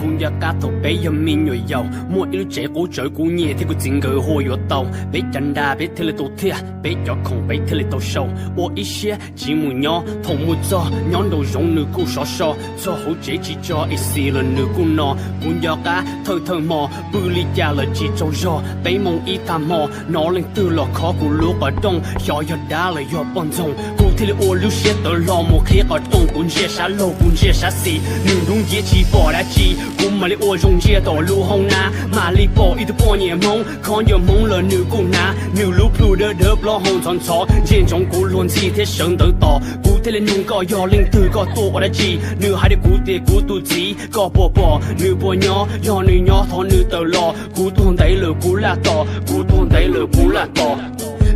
Kuv nco qab thaum peb yog me nyuam yaus, muaj ib lub tsev qub tsawv, kuv niam thiab kuv txiv nkawd hu yuav tau. Peb cov nra peb thiaj li tau thiaj, peb cov khoom peb thiaj li tau sau. Ua ib siab tsis mus nyob, thaum mus txog nyob nraum zoov nws kuj sov so. Txog hauv tsev tsis tso isi los nws kuj no. Kuv nco qab thawj thawj hmo, pw li cas los tsis tsaug zog. Peb moos ib tag hmo, hnov leej twg los khov kuv lub qhov rooj, xyov yog dab los yog poj ntxoog. Kuv thiaj li ua lub siab tawv hlo mus qhib qhov rooj, kuv ntsia sab laug kuv ntsia sab xis, nws dub nciab tsis pom dab tsi. Kuv mam li ua zoo ntsia tom lub hoob nab, mam li pom ib tug poj niam Hmoob, khov ncaws Hmoob los nws kuj hnav, nws lub plhu dawb dawb plaub hau ntxhov ntxhov, ntsia ntsoov kuv luag ntxhi thiab sawv ntawd tos. Kuv thiaj li nug koj yog leej twg, koj tuaj ua dab tsi. Nws hais rau kuv tias kuv tus txiv, koj puas pom nws puas nyob, yog nws nyob thov nws tawm los. Kuv tuag ntev lawm kuv laj tos, kuv tuag ntev lawm kuv laj tos.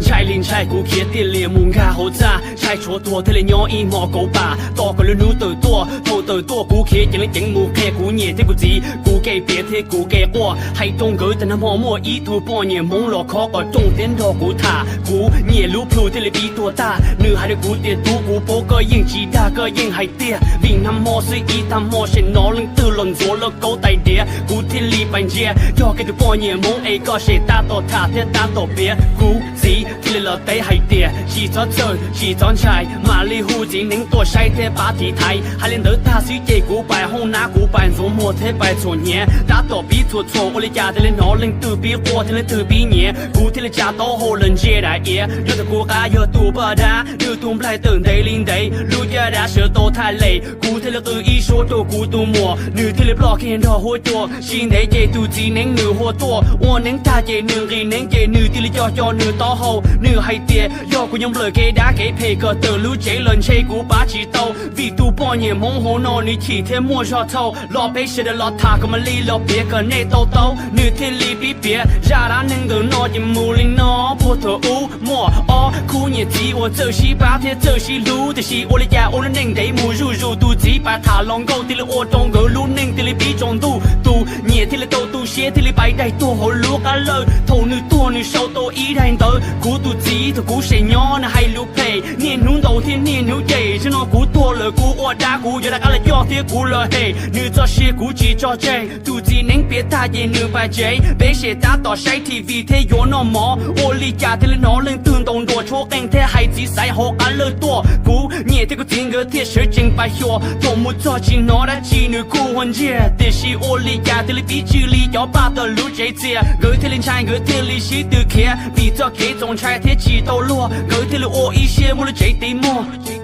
Ntshai li ntshai kuv khiav thiaj li mus nkag hauv txaj, ntshai tshuav tuag thiaj li nyob ib hmo kauv pam, tos kom lwm hnub tawm tuaj. Thaum tawm tuaj kuv khiav ceev li ceev mus qhia kuv niam thiab kuv txiv, kuv kev piav thiab kuv kev quaj, hais rau nkawd tias nag hmo muaj ib tug poj niam Hmoob los khov qhov rooj thiab nrog kuv tham. Kuv niam lub plhu thiaj li pib tuag tag, nws hais rau kuv tias tub, kuv paub koj yeej tsis dag, koj yeej hais tiag, vim nag hmo xwb ib tag hmo sem hnov leej twg los ntxuav lauj kaub tais diav. Kuv thiaj li pais ntsia, yog kiag tus poj niam Hmoob es koj sem tab tom tham thiab tab tom piav. Kuv txiv thiaj li los teb hais tias tsis txhob txhawj tsis txhob ntshai, mam li hu txiv neeb tuaj saib thiab pab tiv thaiv. Hais li ntawd tag xwb ces kuv pais hoob nab, kuv pais ntxuav muag thiab pais txhuam hniav, tab tom pib txhuam txhuam ua li cas thiaj li hnov leej twg pib quaj thiab leej twg pib nyiav. Kuv thiaj li tsa taub hau los ntsia daim iav, yog thaum kuv qab yog tus poj dab, nws tus nplaig tawm ntev li ntev, lub caj dab sawv tau thaj les. Kuv thiaj li qw ib suab rau kuv tus muam, nws thiaj li ploj kiag nrog huab cua. Tsis ntev ces tus txiv neeb nws hu tuaj, ua neeb tag ces nws nqis neeb ces nws thiaj li co co nws taub hau. Nws hais tias yog kuv nyob nplawm kev dab kev phem kom tawm lub tsev los ntshe kuv pab tsis tau, vim tus poj niam Hmoob hauv no nws chim thiab muaj zog txhaum. Los peb sawv daws los tham kom mam li los piav kom nej tau taub. Nws thiaj li pib piav zaj dab neeg ntawm no ces mus li no. Puag thaum ub muaj ob khub niam txiv uas txawj sib pab thiab txawj sib hlub, tiam sis ua li cas ua lub neej ntev mus zuj zus, tus txiv pais tham hluas nkauj thiaj li ua rau nkawd lub neej thiaj li pib tsaus ntuj. Tus niam thiaj li tau tu siab thiaj li pais daig tuag hauv lub qab lawj. Thaum nws tuag nws sau tau ib daim ntawv, kuv tus txiv thaum kuv sem nyob nws hais lus phem, niaj hnub ntaus thiab niaj hnub cem. Zaum no kuv tuag lawm kuv ua dab kuv yuav rov qab los coj thiab kuv los hem, nws txoj sia kuv tsis tso tseg. Tus txiv neeb piav tag ces nws pais tsev, peb sem tab tom saib T V thiab yuav noj mov. Ua li cas thiaj li hnov leej twg ntaus nruas tshuab qeej thiab hais txiv xaiv hauv qab lawj tuaj. Kuv niam thiab kuv txiv nkawd thiaj sawv tsees pais xyuas, thaum mus txog tsis hnov dab tsi nws kuj ua ntsiag, tiam sis ua li cas thiaj li pib tsw li cov paj tawm lub tsev txias. Nkawd thiaj li ntshai nkawd thiaj li sib tw khiav, vim txoj kev txaus ntshai thiab tsis tau luag, nkawd thiaj li ua ib siab muab lub tsev tiv muag.